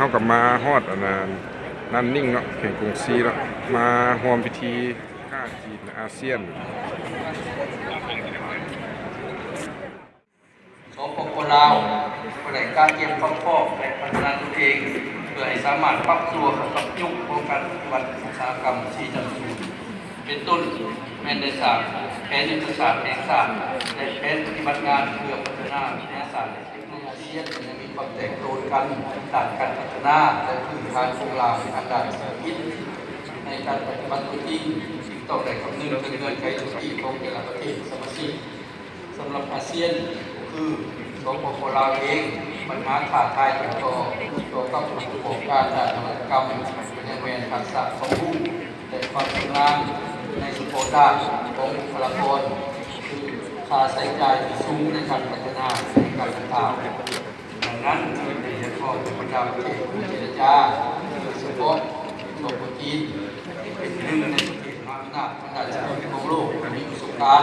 ເຮົາກໍມາຮອດອັນນັ້ນ ນັນນິງເນາະ ແຂວງກົງຊີເນາະ ມາຮ່ວມພິທີຄ້າຈີນອາຊຽນ. ສປປ ລາວ ກໍໄດ້ກະກຽມຄວາມພ້ອມ ແລະ ພັດທະນາຕົນເອງ ເພື່ອໃຫ້ສາມາດປັບຕົວເຂົ້າກັບຍຸກຂອງການປະຕິວັດອຸດສາຫະກຳ ສີ່ຈຸດສູນ ເປັນຕົ້ນແມ່ນໄດ້ສ້າງແຜນຍຸດທະສາດແຫ່ງຊາດ ແລະ ແຜນປະຕິບັດງານເພື່ອພັດທະນາວິທະຍາສາດ ແລະ ເຕັກໂນໂລຢີ ອາຊຽນຍັງມີຄວາມແຕກໂຕນກັນດ້ານການພັດທະນາ ແລະ ພື້ນຖານໂຄງລ່າງທາງດ້ານເສດຖະກິດ. ໃນການປະຕິບັດຕົວຈິງ ຈຶ່ງຕ້ອງໄດ້ຄຳນຶງເຖິງເງື່ອນໄຂທຸລະກິດຂອງແຕ່ລະປະເທດສະມາຊິກ. ສຳລັບອາຊຽນກໍຄື ສປປ ລາວເອງ ບັນຫາທ້າທາຍຕົ້ນຕໍຕໍ່ກັບຜູ້ປະກອບການດ້ານນະວັດຕະກຳ ກໍຍັງແມ່ນທັກສະຄວາມຮູ້ ແລະ ຄວາມຊຳນານໃນສະເພາະດ້ານຂອງບຸກຄະລາກອນ ຄືຄ່າໃຊ້ຈ່າຍທີ່ສູງໃນການພັດທະນາໂຄງການດັ່ງກ່າວ. ດັ່ງນັ້ນ ຈຶ່ງໄດ້ຮຽກຮ້ອງໃຫ້ບັນດາປະເທດຄູ່ເຈລະຈາ ໂດຍສະເພາະ ສປປ ຈີນ ເປັນໜຶ່ງໃນປະເທດມະຫາອຳນາດທາງດ້ານເສດຖະກິດຂອງໂລກ ທີ່ມີປະສົບການ,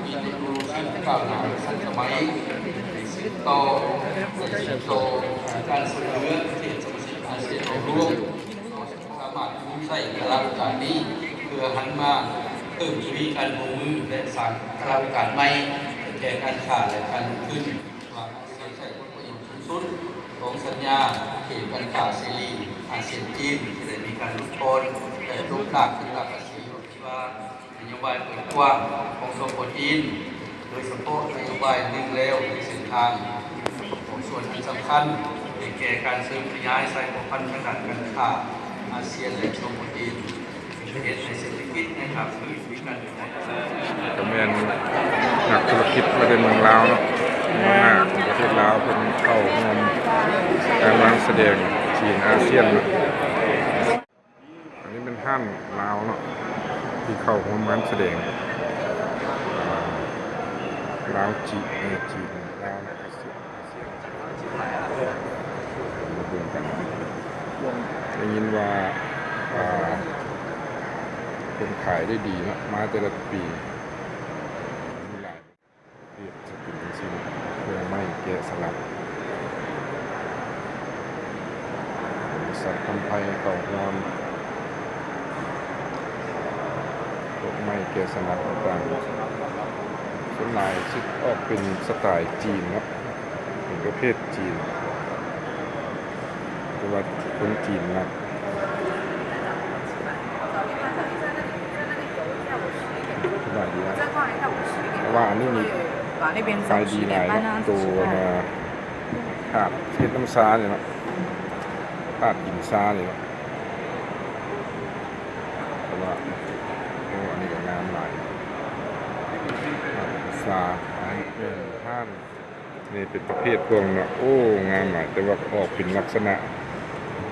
ມີເຕັກໂນໂລຊີທີ່ກ້າວໜ້າທັນສະໄໝ, ສືບຕໍ່ ແລະ ສືບຕໍ່ການຊ່ວຍເຫຼືອປະເທດສະມາຊິກອາຊຽນລວມ ສາມາດນຳໃຊ້ໂອກາດນີ້ ເພື່ອຫັນມາເພີ່ມທະວີການຮ່ວມມື ແລະ ສ້າງໂອກາດໃໝ່ແກ່ການຄ້າ ແລະ ການລົງທຶນ. ວ່າອາຊຽນໃຊ້ຜົນປະໂຫຍດສູງສຸດຂອງສັນຍາເຂດການຄ້າເສລີອາຊຽນ-ຈີນ ທີ່ໄດ້ມີການຫຼຸດຜ່ອນ ແລະ ລົບລ້າງຂຶ້ນລາຄາສີ ທີ່ວ່ານະໂຍບາຍເປີດກວ້າງຂອງ ສປ ຈີນ ໂດຍສະເພາະນະໂຍບາຍໜຶ່ງແລວໜຶ່ງເສັ້ນທາງ ອອກສ່ວນອັນສຳຄັນໃຫ້ແກ່ການເສີມຂະຫຍາຍສາຍພົວພັນທາງດ້ານການຄ້າອາຊຽນ ແລະ ສປ ຈີນ ເຮັດໃຫ້ເສດຖະກິດໃນພາກພື້ນມີການຂະຫຍາຍຕົວ. ກໍແມ່ນນັກທຸລະກິດມາແຕ່ເມືອງລາວເນາະ ຫົວໜ້າຂອງປະເທດລາວ ເພິ່ນເຂົ້າຮ່ວມງານວາງສະແດງຈີນອາຊຽນເນາະ. ອັນນີ້ແມ່ນຮ້ານລາວເນາະ ທີ່ເຂົ້າຮ່ວມງານສະແດງ ອ່າ ລາວຈີນ ເອີ ຈີນລາວເນາະ ອາຊຽນ ອາຊຽນ ມາເບິ່ງກັນ. ໄດ້ຍິນວ່າ ອ່າ ເພິ່ນຂາຍໄດ້ດີເນາະ ມາແຕ່ລະປີ ມີຫຼາຍ ເຮັດສະກິນຈັ່ງຊີ້ ເຄື່ອງໄມ້ແກະສະຫຼັກ ບໍລິສັດຄຳໄພເຂົ້າຮ່ວມ ພວກໄມ້ແກະສະຫຼັກຕ່າງໆ ສ່ວນຫຼາຍຊິອອກເປັນສະໄຕລ໌ຈີນເນາະ ເປັນປະເພດຈີນ ເພາະວ່າຄົນຈີນມັກ. ສະບາຍດີນະ ເພາະວ່າອັນນີ້ນີ້ຂາຍດີຫຼາຍເນາະ ໂຕອັນນ່າ ທາດເຮັດນ້ຳຊານີ້ເນາະ ທາດກິນຊານີ້ເນາະ ເພາະວ່າ ໂອ້ ອັນນີ້ກໍງາມຫຼາຍ ທາດກິນຊາ ອັນນີ້ເປັນຮ້ານ ນີ້ເປັນປະເພດພວກເນາະ ໂອ້ ງາມຫຼາຍ ແຕ່ວ່າອອກເປັນລັກສະນະ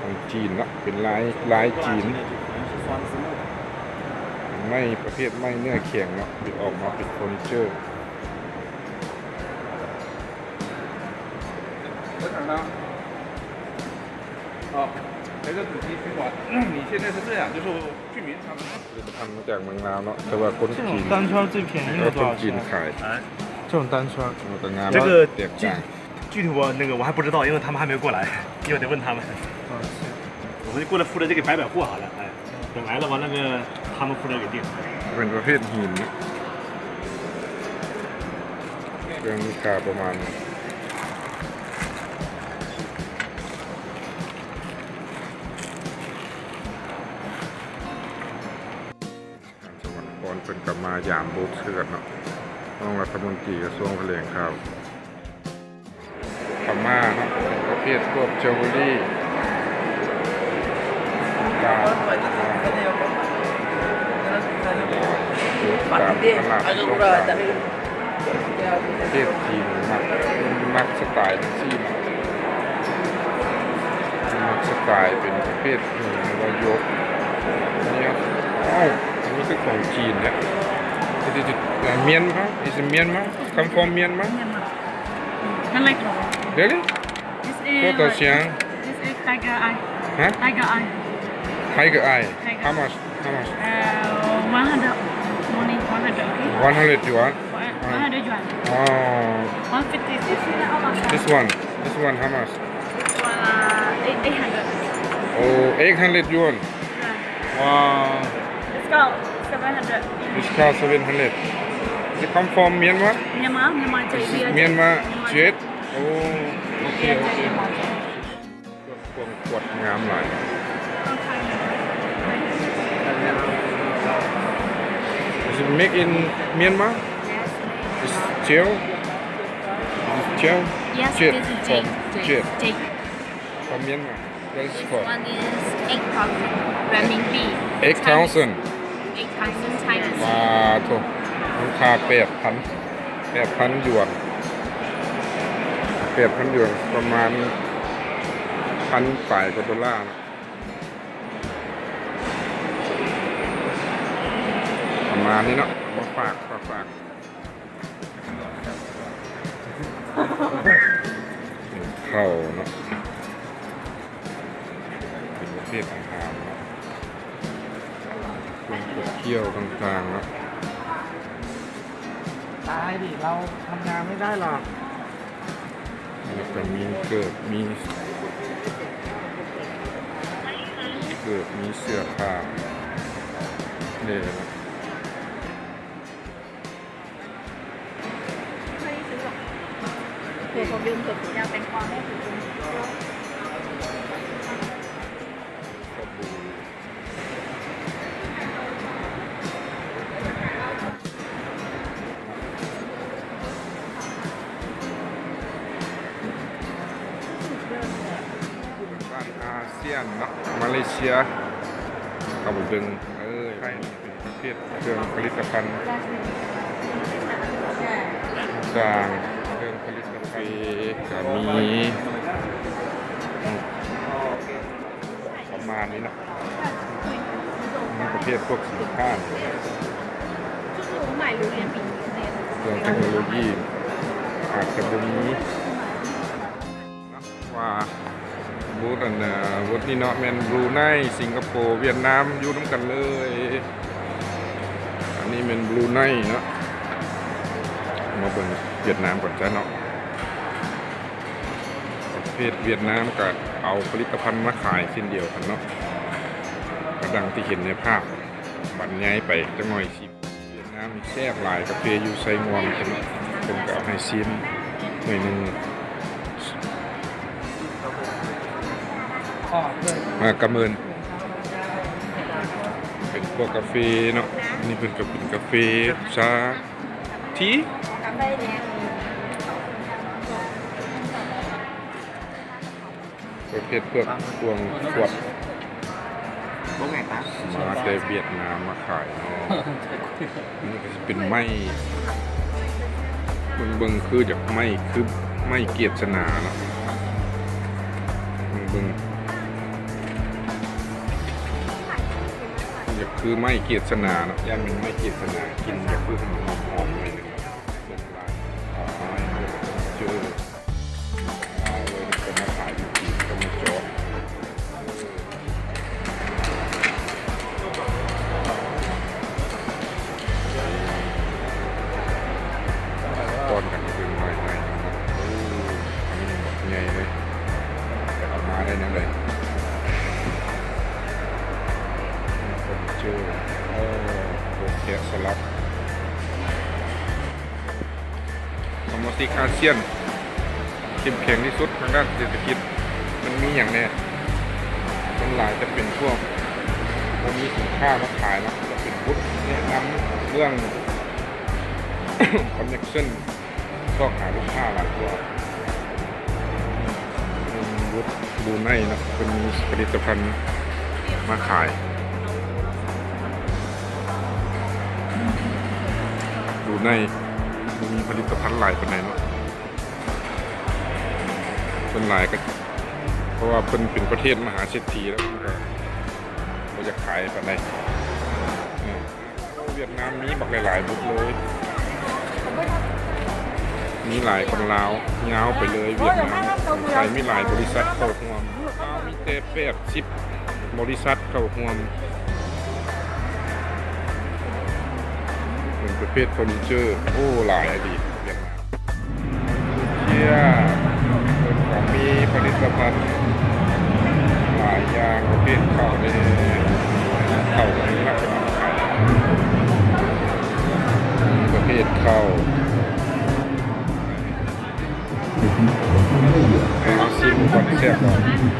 ຂອງຈີນເນາະ ເປັນລາຍ ລາຍຈີນ ໄມ້ປະເພດໄມ້ເນື້ອແຂງເນາະ ທີ່ອອກມາເປັນເຟີນິເຈີ. 哦，陪着主题去玩。你现在是这样，就是 ผະລິດຕະພັນມາຈາກເມືອງລາວເນາະ ແຕ່ວ່າຄົນຈີນ 这种单圈最便宜的多少钱？ ຄົນຈີນຂາຍ 哎，这种单圈，ມັນກໍງາມ 这个 ແຕກຕ່າງ 具体我那个我还不知道，因为他们还没有过来，一会儿得问他们。嗯，是。我们就过来负责这个摆摆货好了，哎，等来了完那个他们负责给定。 ເປັນປະເພດຫີນເນາະ ເຄື່ອງມີຄ່າປະມານ ທ່ານ ສະຫວັນພອນ ເພິ່ນກໍມາຢາມໂບກເຊື່ອນເນາະ ຮອງລັດຖະມົນຕີກະຊວງຖະແຫຼງຂ່າວ ພະມ້າເນາະ ປະເພດພວກເຈວເວີຣີຕ່າງໆ ຕາມຕະຫຼາດ ປະເທດຈີນມັກ ມັກສະໄຕລ໌ຈັ່ງຊີ້ເນາະ ມັກສະໄຕລ໌ເປັນປະເພດຫີນ ຫຼືວ່າຢົກ ອັນນີ້ ອ້າວ ອັນນີ້ຄືຂອງຈີນເນາະ It is Myanmar, is Myanmar, come from Myanmar? Myanmar. I like it. Really? This is 多少钱? This is tiger eye. Huh? Tiger eye. Tiger eye. Tiger. How much? How much? Uh, one hundred. Only one hundred, okay? One hundred yuan? One, one hundred yuan. Oh. One fifty. This one. This one, how much? This one, uh, eight, eight hundred. Oh, eight hundred yuan. Wow. Discount seven hundred. Discount seven hundred. Does it come from Myanmar? Myanmar, Myanmar, J B. Myanmar, Jet. Oh, okay, okay. ເຄື່ອງຂວດງາມຫຼາຍ. Is it make in Myanmar? Yes. Is gel? Is it gel? Yes, Jet. This is from Jet. Jet. Jet. From Myanmar. What is it called? This one is eight thousand renminbi. Eight thousand? Eight thousand Chinese. ປາໂທ້ ມູນຄ່າແປດພັນ ແປດພັນຢວນ ແປດພັນຢວນ ປະມານພັນປາຍກວ່າໂດລາເນາະ ປະມານນີ້ເນາະ ເອົາມາຝາກ ຝາກ ຝາກ ເຂົ້າເນາະ ເປັນປະເພດອາຫານເນາະ ເຄື່ອງຂົບຂຽວຕ່າງໆເນາະ. ຕາຍດິ ເຮົາທຳງານໄມ່ໄດ້ຫຼອກ. ແລ້ວກໍມີເກີບ ມີເກີບ ມີເສື້ອຜ້າເດ້ເນາະ. ບ້ານອາຊຽນເນາະ ມາເລເຊຍ ເຂົ້າໄປເບິ່ງ ເອີ ໄທ ເປັນປະເພດເຄື່ອງຜະລິດຕະພັນຕ່າງໆ ເຄື່ອງຜະລິດຕະພັນກະມີ ປະມານນີ້ເນາະ ມີປະເພດພວກສິນຄ້າ ເລື່ອງເຕັກໂນໂລຢີອາດຈະບໍ່ມີເນາະ ວ່າບູດອັນ ເອີ ບູດນີ້ເນາະ ແມ່ນບຣູໄນ ສິງກະໂປ ຫວຽດນາມ ຢູ່ນຳກັນເລີຍ. ອັນນີ້ແມ່ນບຣູໄນເນາະ ມາເບິ່ງຫວຽດນາມກ່ອນຊະເນາະ. ປະເພດຫວຽດນາມກະເອົາຜະລິດຕະພັນມາຂາຍເຊັ່ນດຽວກັນເນາະ ກະດັ່ງທີ່ເຫັນໃນພາບບັນຍາຍໄປຈັກໜ້ອຍ. ຫວຽດນາມນີ້ແຊບຫຼາຍ ກາເຟຢູ່ໄຊງ່ວນ ເພິ່ນ ເພິ່ນກະເອົາໃຫ້ຊີມໜ້ອຍໜຶ່ງ ມາກະເມີນ ເປັນພວກກາເຟເນາະ ອັນນີ້ເພິ່ນກະເປັນກາເຟ ຊາ ທີ ປະເພດເຄື່ອງ ເຄື່ອງຂວດ ມາແຕ່ຫວຽດນາມມາຂາຍເນາະ. ອັນນີ້ກະຊິເປັນໄມ້ ເບິ່ງໆ ຄືຢາກໄມ້ ຄືໄມ້ເກດສະໜາເນາະ ເບິ່ງໆ ຢາກຄືໄມ້ເກດສະໜາເນາະ ຢ້ານແມ່ນໄມ້ເກດສະໜາ ກິ່ນຢາກຄືຫອມໆ ໜ້ອຍໜຶ່ງ. ເບິ່ງລາຍ ເອົາໄມ້ເດີ ເຈີ ເອົາໄວ້ ເພິ່ນມາຂາຍຢູ່ຈີນ ເພິ່ນມາເຈາະ ປ້ອນກັນເປັນໄມ້ໆ ໂອ້ ອັນນີ້ບັກໃຫຍ່ເລີຍ ແຕ່ເອົາມາໄດ້ແນວໃດ ເຟີນີເຈີ ເອີ ໂຕະແກະສະຫຼັກ. ສະມາຊິກອາຊຽນເຂັ້ມແຂງທີ່ສຸດທາງດ້ານເສດຖະກິດ ມັນມີຫຍັງແດ່? ສ່ວນຫຼາຍຈະເປັນພວກບໍ່ມີສິນຄ້າມາຂາຍເນາະ ຈະເປັນບຸດແນະນຳເລື່ອງ ຄອນເນັກເຊິນ ຊອກຫາລູກຄ້າຫຼາຍກວ່າ. ເປັນບຸດບຣູໄນເນາະ ເພິ່ນມີຜະລິດຕະພັນມາຂາຍ. ບຣູໄນບໍ່ມີຜະລິດຕະພັນຫຼາຍປານໃດເນາະ ສ່ວນຫຼາຍກະ ເພາະວ່າເພິ່ນເປັນປະເທດມະຫາເສດຖີແລ້ວ ເພິ່ນກະບໍ່ຢາກຂາຍປານໃດ. ຫວຽດນາມມີບັກຫຼາຍໆ ບຸດເລີຍ ມີຫຼາຍກວ່າລາວ ຍາວໄປເລີຍຫວຽດນາມ. ໄທມີຫຼາຍບໍລິສັດເຂົ້າຮ່ວມ ລາວມີແຕ່ແປດສິບບໍລິສັດເຂົ້າຮ່ວມ ເປັນປະເພດເຟີນີເຈີ ໂອ້ ຫຼາຍອີ່ຫຼີຫວຽດນາມ. ເຊຍ ເພິ່ນກະມີຜະລິດຕະພັນຫຼາຍຢ່າງ ປະ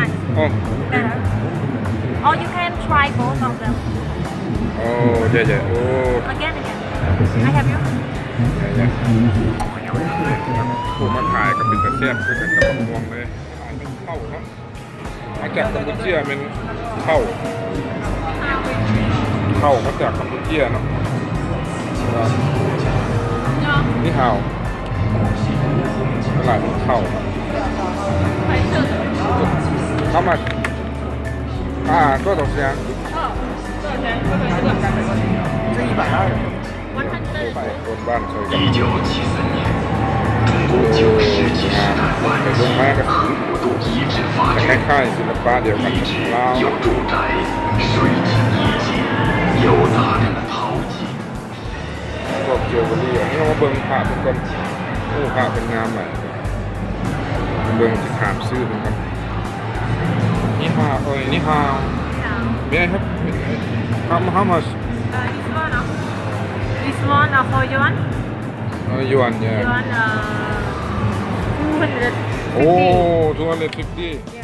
nice. Oh. Better. Or you can try both of them. Oh, yeah, yeah. Oh. Again, again. I have you. Yeah, yeah. ຜູ້ມາຂາຍກໍເປັນຕາແຊບຄືກັນກັບໝາກມ່ວງເລີຍ. ເຂົ້າເນາະ ມາຈາກກຳປູເຈຍແມ່ນເຂົ້າ ເຂົ້າມາຈາກກຳປູເຈຍເນາະ. ນີ້ຮາວ ຕະຫຼາດເຂົ້າ How much? ອ່າ ໂຕໂຕເຊຍ ໂຕໂຕເຊຍ ໂຕໂຕເຊຍ ໄປຄົນບ້ານຊ່ອຍກັນ 一九七三年，中国旧石器时代晚期河姆渡遗址发掘， คล้ายๆ ศิลปะเดียวกันกับลาว 有住宅、水晶艺术、有大量的陶器。 พวกจิวเวลรี่ ອັນນີ້ເຮົາມາເບິ່ງພະເພິ່ນກ່ອນ. ໂອ້ ພະເພິ່ນງາມຫຼາຍ. ເບິ່ງ ຊິຖາມຊື່ເພິ່ນກ່ອນ. ນີ້ຮາວ ເອີຍ ນີ້ຮາວ. May I have, how, how much? Uh, this one, uh, this one, uh, for yuan. Uh, yuan, yeah. Yuan, uh, two hundred fifty. Oh, two hundred fifty. Yeah.